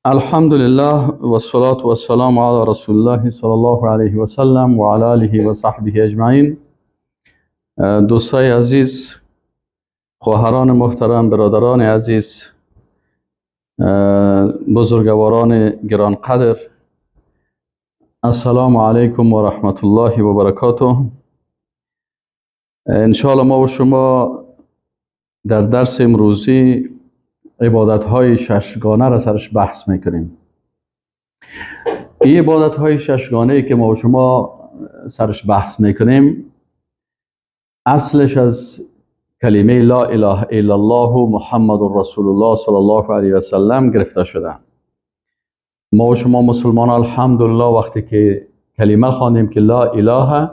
الحمدلله و الصلاة و السلام علی رسول الله صلی الله علیه و سلم و علی آله و صحبه اجمعین. دوستای عزیز، خواهران محترم، برادران عزیز، بزرگواران گرانقدر، السلام علیکم و رحمت الله و برکاته. انشاءالله ما و شما در درس امروزی عبادت های ششگانه را سرش بحث میکنیم. این عبادت های ششگانه که ما و شما سرش بحث میکنیم اصلش از کلمه لا اله الا الله محمد رسول الله صلی الله علیه و سلم گرفته شده. ما و شما مسلمان الحمدلله وقتی که کلمه خواندیم که لا اله،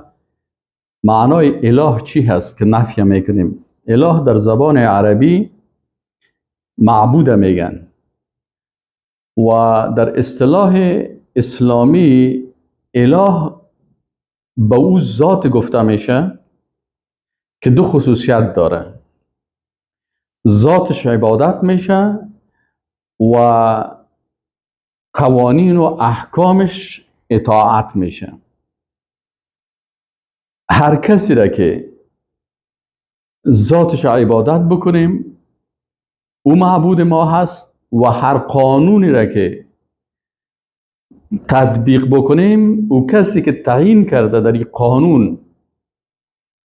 معنای اله چی هست که نفی میکنیم؟ اله در زبان عربی معبود میگن و در اصطلاح اسلامی اله به او ذات گفته میشه که دو خصوصیت داره: ذاتش عبادت میشه و قوانین و احکامش اطاعت میشه. هر کسی را که ذاتش عبادت بکنیم او معبود ما هست و هر قانونی را که تطبیق بکنیم او کسی که تعیین کرده در این قانون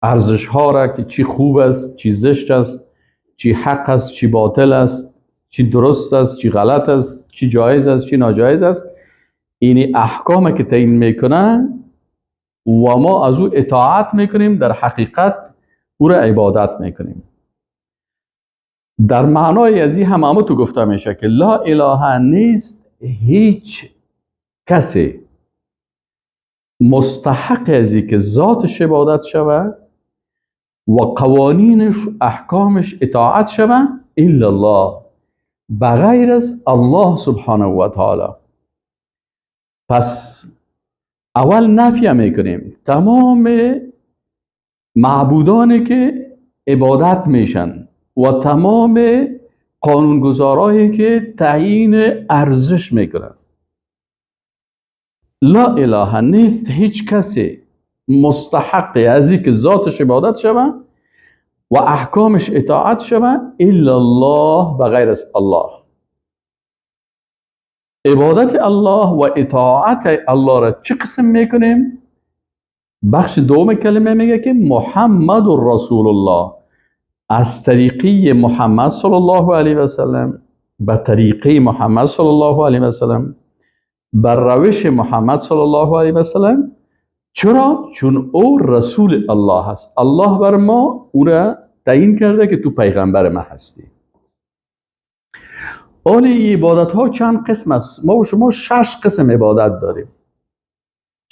ارزش ها را که چی خوب است، چی زشت است، چی حق است، چی باطل است، چی درست است، چی غلط است، چی جایز است، چی ناجایز است، این احکام که تعیین میکنه و ما از او اطاعت میکنیم، در حقیقت او را عبادت میکنیم. در معنای از این هم تو گفته میشه که لا اله نیست هیچ کسی مستحق از که ذاتش عبادت شود و قوانینش احکامش اطاعت شود الا الله، بغیر از الله سبحانه و تعالی. پس اول نفی میکنیم تمام معبودانی که عبادت میشن و تمام قانونگذارایی که تعیین ارزش میکنن. لا اله نیست هیچ کسی مستحق از که ذاتش عبادت شود و احکامش اطاعت شود الا الله، بغیر از الله. عبادت الله و اطاعت الله را چه قسم میکنیم؟ بخش دوم کلمه میگه که محمد رسول الله، از طریقی محمد صلی الله علیه و سلم به طریقه محمد صلی الله علیه و سلم، بر روش محمد صلی الله علیه و سلم. چرا؟ چون او رسول الله هست. الله بر ما او را تعیین کرده که تو پیغمبر ما هستی. حالا عبادت ها چند قسم است؟ ما و شما شش قسم عبادت داریم.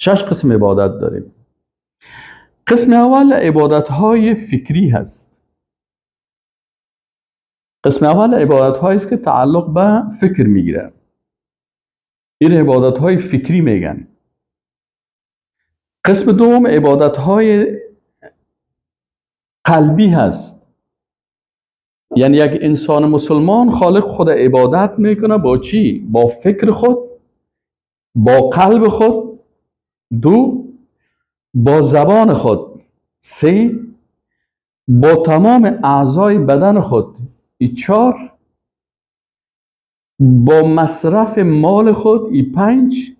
شش قسم عبادت داریم. قسم اول عبادت های فکری هست. قسم اول عبادت هایی است که تعلق به فکر میگیره. این عبادت های فکری میگن. قسم دوم عبادت های قلبی هست. یعنی یک انسان مسلمان خالق خود عبادت میکنه با چی؟ با فکر خود، با قلب خود، دو، با زبان خود، سه، با تمام اعضای بدن خود، ای چهار، با مصرف مال خود، ای پنج،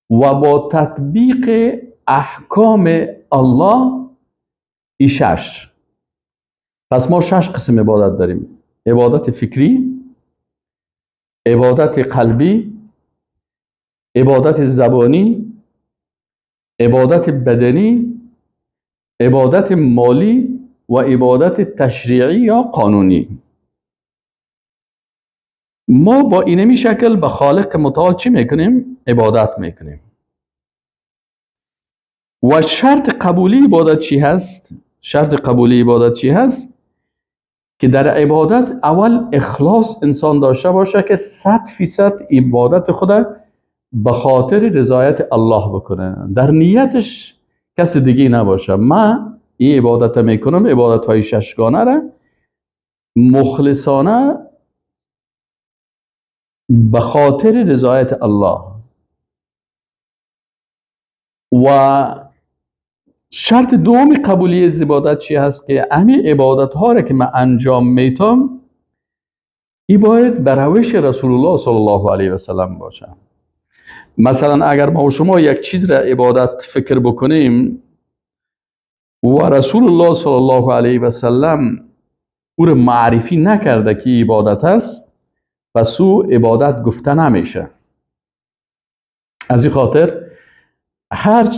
و با تطبیق احکام الله، ای شش. پس ما شش قسم عبادت داریم: عبادت فکری، عبادت قلبی، عبادت زبانی، عبادت بدنی، عبادت مالی و عبادت تشریعی یا قانونی. ما با اینمی شکل به خالق متعال چی میکنیم؟ عبادت میکنیم. و شرط قبولی عبادت چی هست؟ شرط قبولی عبادت چی هست؟ که در عبادت اول اخلاص انسان داشته باشه که 100% عبادت خود به خاطر رضایت الله بکنه، در نیتش کس دیگه نباشه. من این عبادت میکنم، عبادت های ششگانه را مخلصانه به خاطر رضایت الله. و شرط دوم قبولی از عبادت چی هست؟ که همین عبادت ها را که من انجام میتم ای باید به روش رسول الله صلی الله علیه و سلم باشه. مثلا اگر ما و شما یک چیز را عبادت فکر بکنیم و رسول الله صلی الله علیه و سلم او را معرفی نکرده که عبادت است، پس او عبادت گفته نمیشه. از این خاطر هر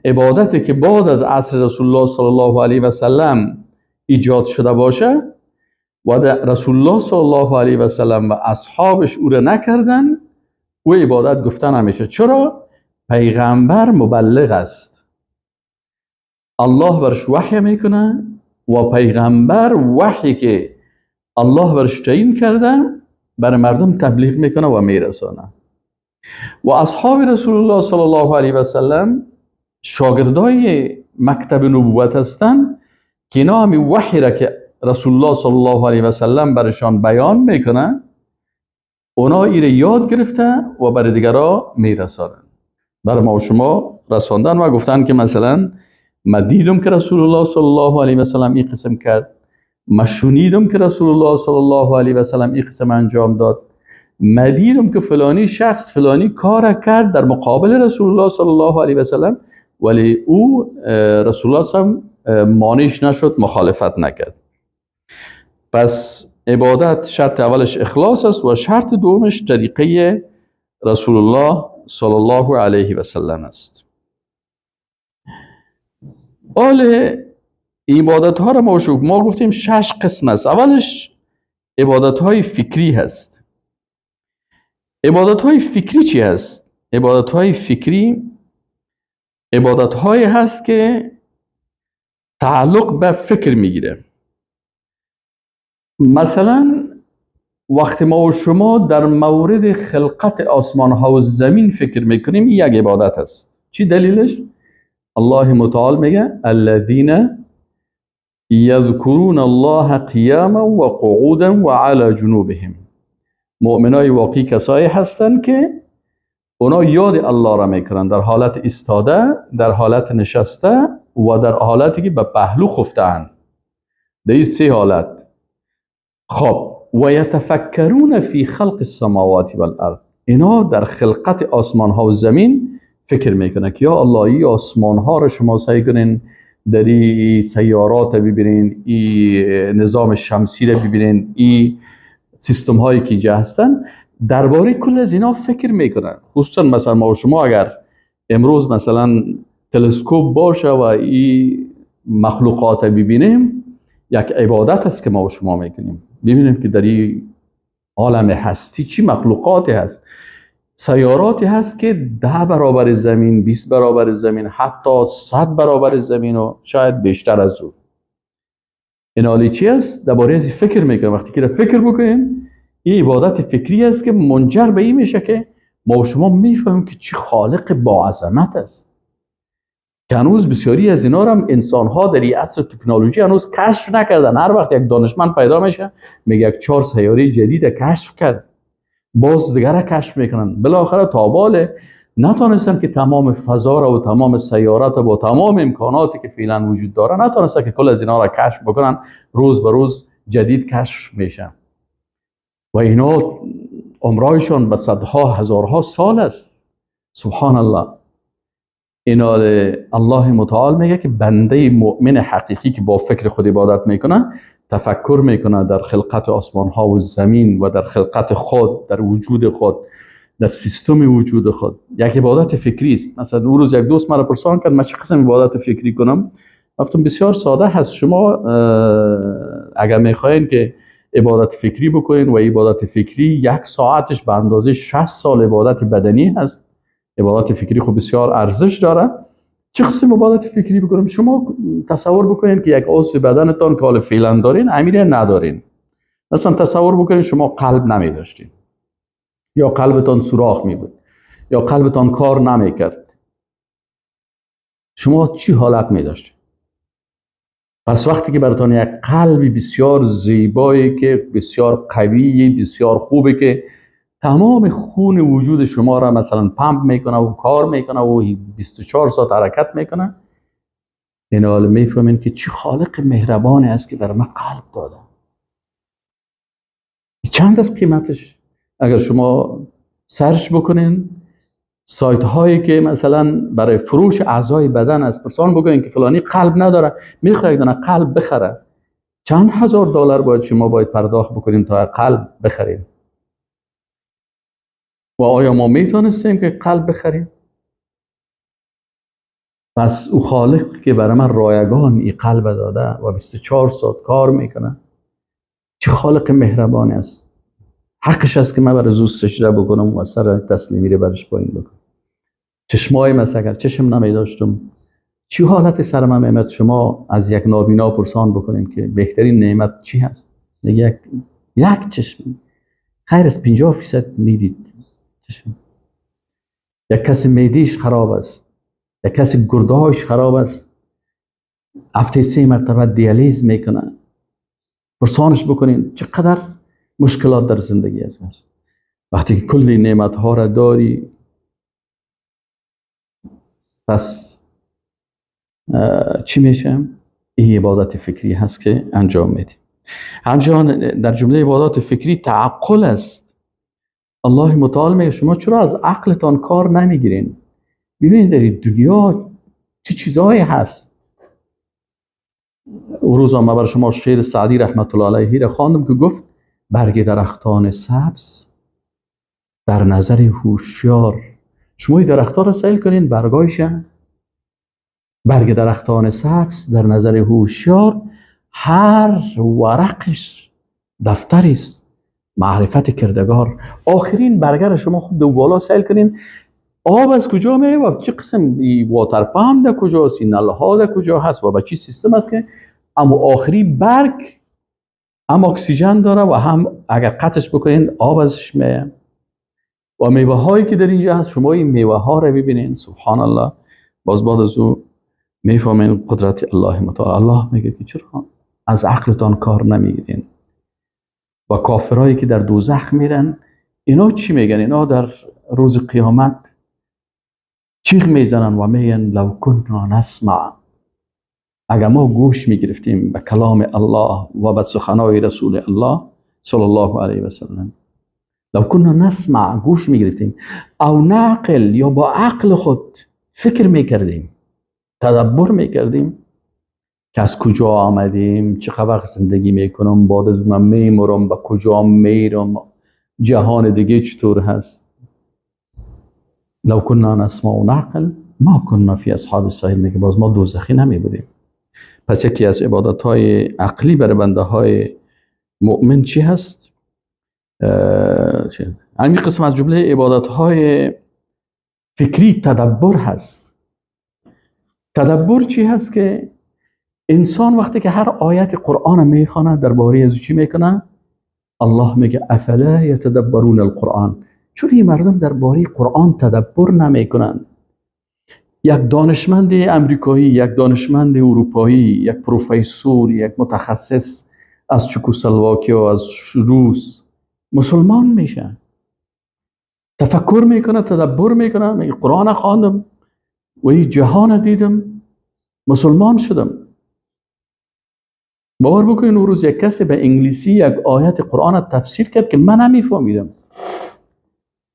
عبادتی که بعد از عصر رسول الله صلی الله علیه و سلم ایجاد شده باشه و رسول الله صلی الله علیه و سلم و اصحابش او را نکردن، او عبادت گفته نمیشه. چرا؟ پیغمبر مبلغ است، الله برش وحی میکنه و پیغمبر وحی که الله برش تعیین کرده برای مردم تبلیغ میکنه و میرسانه. و اصحاب رسول الله صلی الله علیه و سلم شاگردای مکتب نبوت هستند که اینا همین وحی را که رسول الله صلی الله علیه و سلم برشان بیان میکنه اونا ایره یاد گرفته و برای دیگرا میرسانن، برای ما و شما رساندن و گفتن که مثلا ما دیدم که رسول الله صلی الله علیه و سلم این قسم کرد، ما شنیدم که رسول الله صلی الله علیه و سلم این قسم انجام داد، ما دیدم که فلانی شخص فلانی کار کرد در مقابل رسول الله صلی الله علیه و سلم، ولی او رسول الله صلی الله علیه و سلم مانعش نشد، مخالفت نکرد. پس عبادت شرط اولش اخلاص است و شرط دومش طریقه رسول الله صلی الله علیه و سلم است. حال عبادت ها را ما گفتیم 6 قسم است. اولش عبادت های فکری هست. عبادت های فکری چی هست؟ عبادت های فکری عبادت های هست که تعلق به فکر میگیره. مثلا وقتی ما و شما در مورد خلقت آسمان ها و زمین فکر میکنیم، این یک عبادت است. چی دلیلش؟ الله متعال میگه الذین یذکرون الله قیاما و قعودا و علی جنوبهم. مؤمنای واقعی کسایی هستند که اونا یاد الله را میکنن در حالت ایستاده، در حالت نشسته و در حالتی که به پهلو خفته‌اند. در این 3 حالت. خب و یتفکرون فی خلق السماوات والارض، اینا در خلقت آسمان ها و زمین فکر میکنه که یا الله ای آسمان ها رو شما سعی کنین در این سیارات ببینین، این نظام شمسی رو ببینین، این سیستم هایی که اینجا هستن، درباره کل از اینا فکر میکنن. خصوصا مثلا ما و شما اگر امروز مثلا تلسکوپ باشه و این مخلوقات ببینیم، یک عبادت است که ما و شما میکنیم. ببینیم که در این عالم هستی چی مخلوقاتی هست، سیاراتی هست که 10 برابر زمین، 20 برابر زمین، حتی 100 برابر زمین و شاید بیشتر از او. این حالی چی است؟ درباره از فکر میکنیم. وقتی که فکر بکنیم، این عبادت فکری است که منجر به این میشه که ما و شما میفهمیم که چی خالق با عظمت است. که هنوز بسیاری از اینا رو هم انسان‌ها در این عصر تکنولوژی هنوز کشف نکردن. هر وقت یک دانشمند پیدا میشه میگه یک 4 سیاره جدید کشف کرد، باز دیگر کشف میکنن، بالاخره تا حال نتونستن که تمام فضا را و تمام سیارات با تمام امکاناتی که فعلا وجود داره نتونستن که کل از اینا را کشف بکنن. روز به روز جدید کشف میشن و اینا عمرایشان به صدها هزارها سال است. سبحان الله. اینا الله متعال میگه که بنده مؤمن حقیقی که با فکر خود عبادت میکنه، تفکر میکنه در خلقت آسمان ها و زمین و در خلقت خود، در وجود خود، در سیستم وجود خود، یک عبادت فکری است. مثلا اون روز یک دوست مرا پرسان کرد من چه قسم عبادت فکری کنم؟ گفتم بسیار ساده هست. شما اگر میخواین که عبادت فکری بکنین و عبادت فکری 1 ساعتش به اندازه 60 سال عبادت بدنی هست، عبادت فکری خب بسیار ارزش داره. چه قسم عبادت فکری بکنم؟ شما تصور بکنین که یک عضو بدنتان که حال فعلا دارین امیره ندارین. مثلا تصور بکنین شما قلب نمی داشتین، یا قلبتان سوراخ می بود، یا قلبتان کار نمی کرد، شما چی حالت می داشتین؟ پس وقتی که براتان یک قلبی بسیار زیبایی که بسیار قوی، بسیار خوبه که تمام خون وجود شما را مثلا پمپ میکنه و کار میکنه و 24 ساعت حرکت میکنه. این حال میفهمین که چی خالق مهربانی است که برای من قلب داده. چند از قیمتش؟ اگر شما search بکنین سایت هایی که مثلا برای فروش اعضای بدن است، پرسان بکنین که فلانی قلب نداره، میخواد دونه قلب بخره، چند هزار دلار باید شما باید پرداخت بکنین تا قلب بخرین. و آیا ما میتونستیم که قلب بخریم؟ پس او خالق که برای من رایگان این قلب داده و 24 ساعت کار میکنه، چه خالق مهربانی است. حقش است که من برای زوز سجده بکنم و سر تسلیمی رو برش پایین بکنم. چشمای من اگر چشم نمی داشتم چی حالت سر من میمد؟ شما از یک نابینا پرسان بکنین که بهترین نعمت چی هست، میگه یک چشم، خیر از 50% میدید چشم. یک کسی معده‌اش خراب است، یک کسی گرده‌هاش خراب است، هفته 3 مرتبه دیالیز میکنه، پرسانش بکنین چقدر مشکلات در زندگی است. وقتی که کلی نعمت ها را داری، پس چی میشه؟ این عبادت فکری هست که انجام میدیم. همچنان در جمله عبادات فکری تعقل است. الله متعال میگه شما چرا از عقلتان کار نمیگیرین؟ ببینید در دنیا چه چیزهایی هست. اون روز ما برای شما شعر سعدی رحمت الله علیه را خواندم که گفت برگ درختان سبز در نظر هوشیار. شما این درختان را سیل کنین، برگایش، برگ درختان سبز در نظر هوشیار، هر ورقش دفتری است معرفت کردگار. آخرین برگه را شما خوب دو بالا سیل کنین، آب از کجا میاد و چه قسم واتر پمپ در کجاست، این نله ها در کجا هست و با چی سیستم است که اما آخری برگ هم اکسیژن داره و هم اگر قطعش بکنین آب ازش میاد. و میوه هایی که در اینجا هست، شما این میوه ها را ببینین، سبحان الله، باز بعد از او میفهمین قدرت الله متعال. الله میگه که چرا از عقلتان کار نمیگیرین؟ و کافرایی که در دوزخ میرن اینا چی میگن؟ اینا در روز قیامت چیغ میزنن و میگن لو کنا نسمع، اگر ما گوش میگرفتیم به کلام الله و به سخنای رسول الله صلی الله علیه و سلم، لو کنا نسمع، گوش میگرفتیم، او نعقل، یا با عقل خود فکر میکردیم، تدبر میکردیم که از کجا آمدیم، چه وقت زندگی میکنم، بعد از من میمرم، به کجا میرم، جهان دیگه چطور هست. لو کنا نسمع و نعقل ما کنا فی اصحاب السعیر، میگه باز ما دوزخی نمی بودیم. پس یکی از عبادت های عقلی برای بنده های مؤمن چی هست؟ همین قسم از جمله عبادت های فکری تدبر هست. تدبر چی هست؟ که انسان وقتی که هر آیت قرآن میخوانه درباره از چی میکنه؟ الله میگه افلا یتدبرون القرآن، چون این مردم درباره قرآن تدبر نمیکنن. یک دانشمند امریکایی، یک دانشمند اروپایی، یک پروفسور، یک متخصص از چکسلواکی و از روس مسلمان میشه، تفکر میکنه، تدبر میکنه، میگه قرآن خواندم و این جهان دیدم، مسلمان شدم. باور بکنین اون روز یک کسی به انگلیسی یک آیت قرآن تفسیر کرد که من نمیفهمیدم.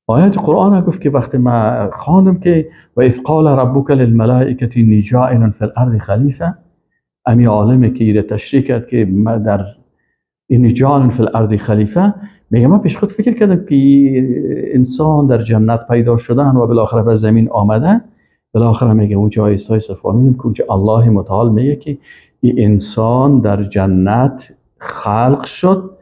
آیت قرآن گفت که وقتی من خواندم که و اذ قال ربک للملائکه انی جاعل فی الارض خلیفه، امی عالمی که ایره تشریح کرد که ما در انی جاعل فی الارض خلیفه، میگه من پیش خود فکر کردم که انسان در جنت پیدا شدن و بالاخره به زمین آمده، بالاخره میگه اونجا آیه فهمیدم که اونجا الله متعال میگه که این انسان در جنت خلق شد.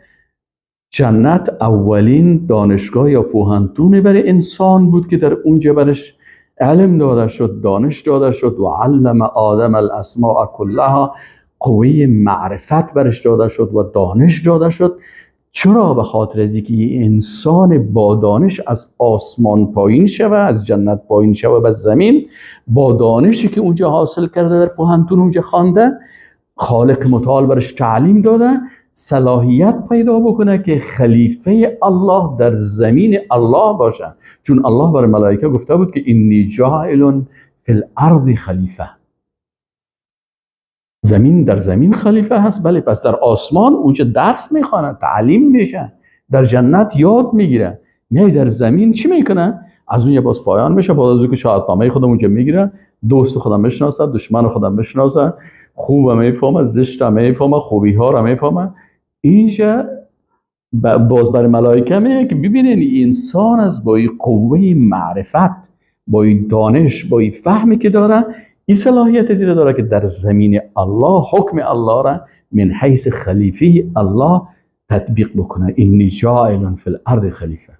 جنت اولین دانشگاه یا پوهنتون برای انسان بود که در اونجا برش علم داده شد، دانش داده شد، و علم آدم الاسماء کلها، قوه معرفت برش داده شد و دانش داده شد. چرا؟ به خاطر از اینکه انسان با دانش از آسمان پایین شوه، از جنت پایین شوه به زمین، با دانشی که اونجا حاصل کرده، در پوهنتون اونجا خوانده، خالق متعال برش تعلیم داده، صلاحیت پیدا بکنه که خلیفه الله در زمین الله باشه. چون الله برای ملائکه گفته بود که انی جاعل فی الارض خلیفه. زمین در زمین خلیفه هست، بله، پس در آسمان اونجا درس میخوانه، تعلیم میشه، در جنت یاد میگیره، میای در زمین چی میکنه؟ از اونجا باز پایان میشه، باز از اون که شهادتنامه خودم اونجا میگیره، دوست خودم میشناسه، دشمن خودم میشناسه، خوب میفهمه، زشت میفهمه، خوبی ها رو میفهمه. اینجا باز برای ملائکه میگه که ببینین انسان از با این قوه معرفت، با این دانش، با این فهمی که داره، این صلاحیت زیره داره که در زمین الله حکم الله را من حیث خلیفه الله تطبیق بکنه. انی جاعل فی الارض خلیفه.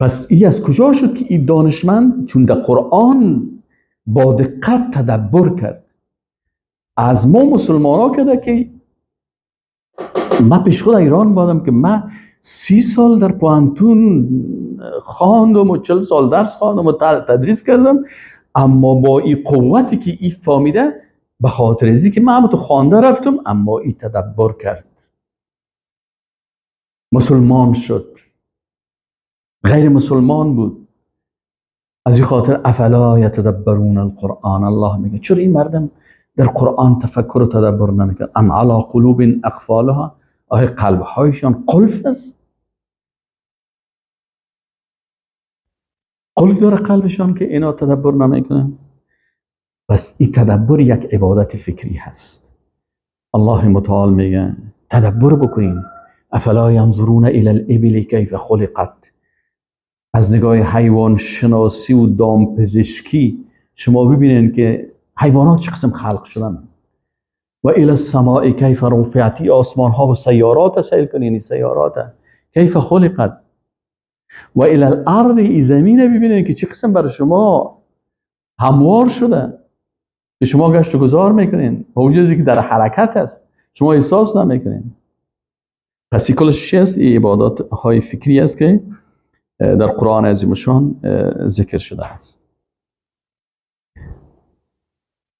پس ای از کجا شد که این دانشمند چون در قرآن با دقت تدبر کرد، از ما مسلمان ها کرده که من پیش خود ایران بودم که من 30 سال در پوهنتون خواندم و 40 سال درس خواندم و تدریس کردم، اما با این قوتی که این فهمیده، به خاطر ازی که من تو خوانده رفتم، اما این تدبر کرد، مسلمان شد، غیر مسلمان بود. از این خاطر افلا یتدبرون القرآن، الله میگه چرا این مردم در قرآن تفکر و تدبر نمیکنن؟ ام علی قلوب اقفالها، آیا قلبهایشان قلف است؟ قلف داره قلبشان که اینا تدبر نمیکنن؟ پس این تدبر یک عبادت فکری هست. الله متعال میگه تدبر بکنین. افلا ینظرون الی الابل کیف خلقت. از نگاه حیوان شناسی و دامپزشکی شما ببینین که حیوانات چه قسم خلق شدن. و الی السماء کیف رفعت، آسمان ها و سیارات سیل کنین، سیارات کیف خلقت. و الی الارض، زمین ببینین که چه قسم برای شما هموار شده که شما گشت و گذار میکنین، با وجودی که در حرکت است شما احساس نمیکنین. پس این کلش چی است؟ این عبادات های فکری است که در قرآن عظیم شان ذکر شده است.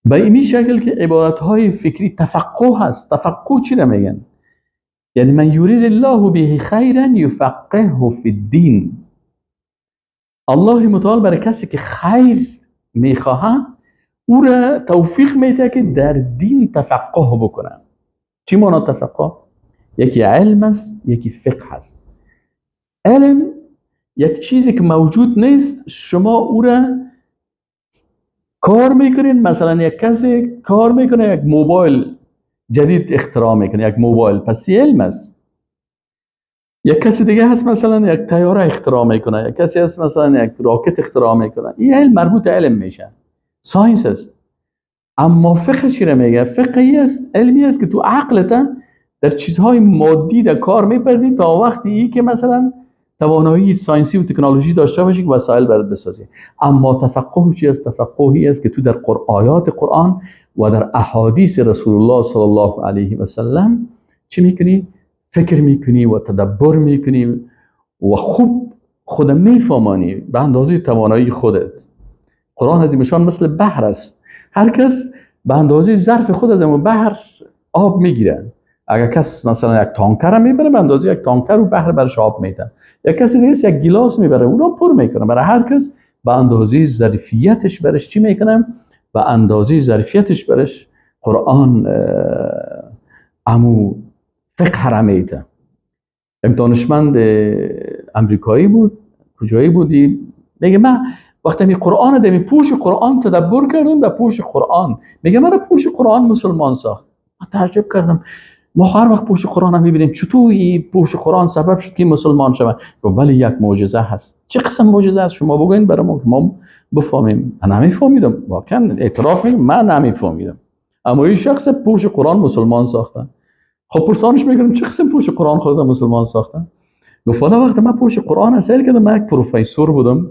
به این شکل که عبادت های فکری تفقه هست. تفقه چی را میگن؟ یعنی من یرید الله به خیرا یفقهه فی الدین. الله متعال برای کسی که خیر میخواهه او را توفیق میده که در دین تفقه بکنه. چی معنا تفقه؟ یکی علم است، یکی فقه است. علم یک چیزی که موجود نیست، شما او را کار میکنین. مثلا یک کسی کار میکنه، یک موبایل جدید اختراع میکنه، یک موبایل، پس علم است. یک کسی دیگه هست مثلا یک طیاره اختراع میکنه، یک کسی هست مثلا یک راکت اختراع میکنه. این علم مربوط علم میشه، science است. اما فقه چی را میگه؟ فقهی است، علمی است که تو عقلت در چیزهای مادی در کار میپردی تا وقتی ای که مثلا توانایی science ی و تکنولوژی داشته باشی که وسایل برات بسازی. اما تفقه چی است؟ تفقهی است که تو در آیات قرآن و در احادیث رسول الله صلی الله علیه و سلم چی میکنی؟ فکر میکنی و تدبر میکنی و خوب خود میفهمانی به اندازه توانایی خودت. قرآن عظیمشان مثل بحر است، هر کس به اندازه ظرف خود از اون بحر آب میگیره. اگر کس مثلا یک تانکر میبره، به اندازه یک تانکر و بحر برش آب میده. یک کسی دیگه یک گیلاس میبره، اونو پر میکنه. برای هر کس به اندازه ظرفیتش برش چی میکنه؟ به اندازه ظرفیتش برش قرآن امو فقه را میده. یک دانشمند امریکایی بود، کجایی بودی؟ میگه من وقتی می قرآن دمی پوش قرآن تدبر کردم، در پوش قرآن میگه من پوش قرآن مسلمان ساخت. من تعجب کردم، ما هر وقت پوش قرآن هم میبینیم چطور این پوش قرآن سبب شد که مسلمان شود؟ ولی یک معجزه هست. چه قسم معجزه هست؟ شما بگوین برای ما که ما بفهمیم. من نمیفهمیدم، واقعا اعتراف میکنم من نمیفهمیدم، اما این شخص پوش قرآن مسلمان ساخته. خب پرسانش میکنم چه قسم پوش قرآن خودت مسلمان ساخته؟ گفت والا وقتی من پوش قرآن سیل کردم، من یک پروفسور بودم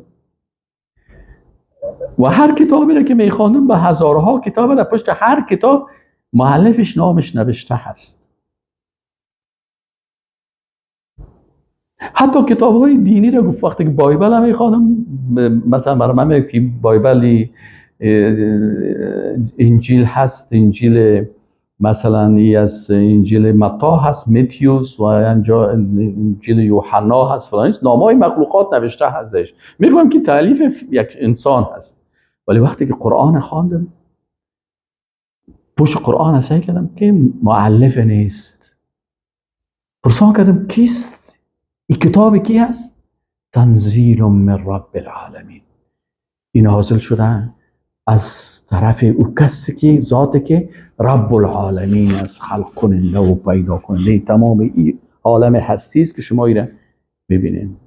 و هر کتابی را که میخواندم به هزارها کتاب، در پشت هر کتاب مؤلفش نامش نوشته هست. حتی کتاب های دینی را گفت وقتی که Bible هم میخوانم، مثلا برای من میگه که Bible انجیل هست، انجیل مثلا ای از انجیل متی هست، متیوس، و اینجا انجیل یوحنا هست، فلان نیست، نامای مخلوقات نوشته هستش. میفهمم که تالیف یک انسان هست. ولی وقتی که قرآن خواندم، پشت قرآن سعی کردم که مؤلف نیست، پرسان کردم کیست؟ این کتاب کی هست؟ تنزیل من رب العالمین. این حاصل شده از طرف او کسی که ذاتی که رب العالمین است، خلق کننده و پیدا کننده تمام این عالم هستی است که شما ایره ببینید.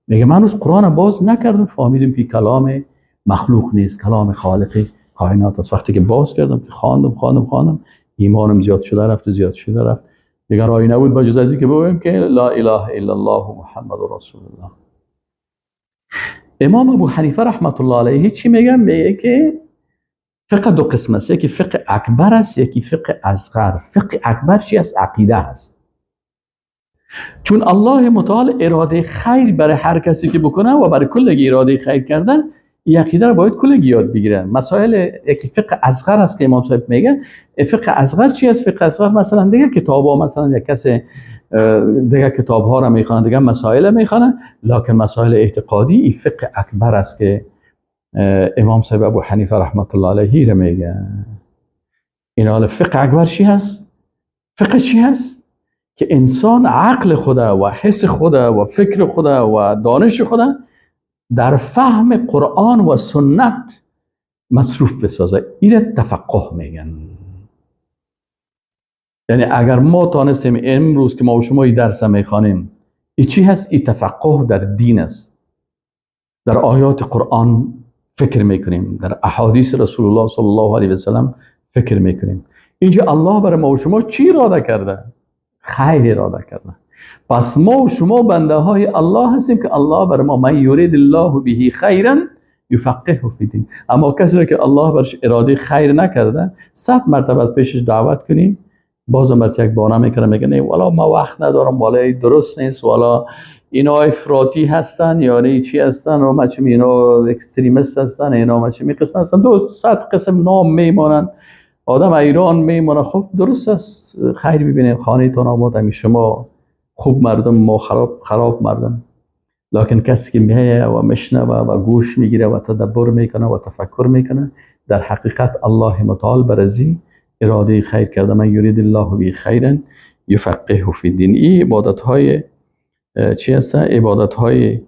میگه من از قرآن باز نکردم، فهمیدم که کلام مخلوق نیست، کلام خالق کائنات است. وقتی که باز کردم که خواندم خواندم خواندم، ایمانم زیاد شده رفت، زیاد شده رفت. دیگر راهی نبود با جز از اینکه بگویم که لا اله الا الله محمد رسول الله. امام ابو حنیفه رحمت الله علیه چی میگه؟ میگه که فقه دو قسم است، یکی فقه اکبر است، یکی فقه اصغر. فقه اکبر چی است؟ عقیده است. چون الله متعال اراده خیر برای هر کسی که بکنه و برای کلگی اراده خیر کردن، این عقیده رو باید کلگی یاد بگیرن. مسائل یکی فقه اصغر است که امام صاحب میگه. فقه اصغر چی است؟ فقه اصغر مثلا دیگه کتابا، مثلا یک کس دیگه کتاب ها را میخوانه، دیگه مسائل میخوانه، لکن مسائل اعتقادی این فقه اکبر است که امام صاحب ابو حنیفه رحمت الله علیه را میگه. این حال فقه اکبر چی هست؟ فقه چی هست؟ که انسان عقل خدا و حس خدا و فکر خدا و دانش خدا در فهم قرآن و سنت مصروف بسازه. این تفقه میگن. یعنی اگر ما تانستیم امروز که ما و شما این درس میخوانیم، این چی هست؟ این تفقه در دین است. در آیات قرآن فکر میکنیم، در احادیث رسول الله صلی الله علیه و سلم فکر میکنیم. اینجا الله برای ما و شما چی اراده کرده؟ خیر اراده کرده. پس ما و شما بنده های الله هستیم که الله بر ما من یرید الله به خیرا یفقهه فی دین. اما کسی را که الله برش اراده خیر نکرده، 100 مرتبه از پیشش دعوت کنیم، بازم برات یک بهانه میکنه، میگه نه والا ما وقت ندارم، والا درست نیست، والا اینا افراطی هستن یا نه چی هستن و ما چی، اینا extremist هستن، اینا ما چی قسم هستن، 200 قسم نام میمانن، آدم ایران میمانه. خب درست است، خیر میبینیم، خانه تان آباد، همی شما خوب مردم، ما خراب مردم. لکن کسی که میه و میشنوه و گوش میگیره و تدبر میکنه و تفکر میکنه، در حقیقت الله متعال برازی اراده خیر کرده. من یرید الله به خیرا یفقهه فی الدین. این عبادت های چی هست؟ عبادت های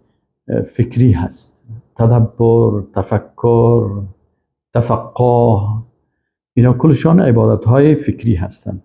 فکری هست، تدبر، تفکر، تفقه، اینا کلشان عبادت های فکری هستند.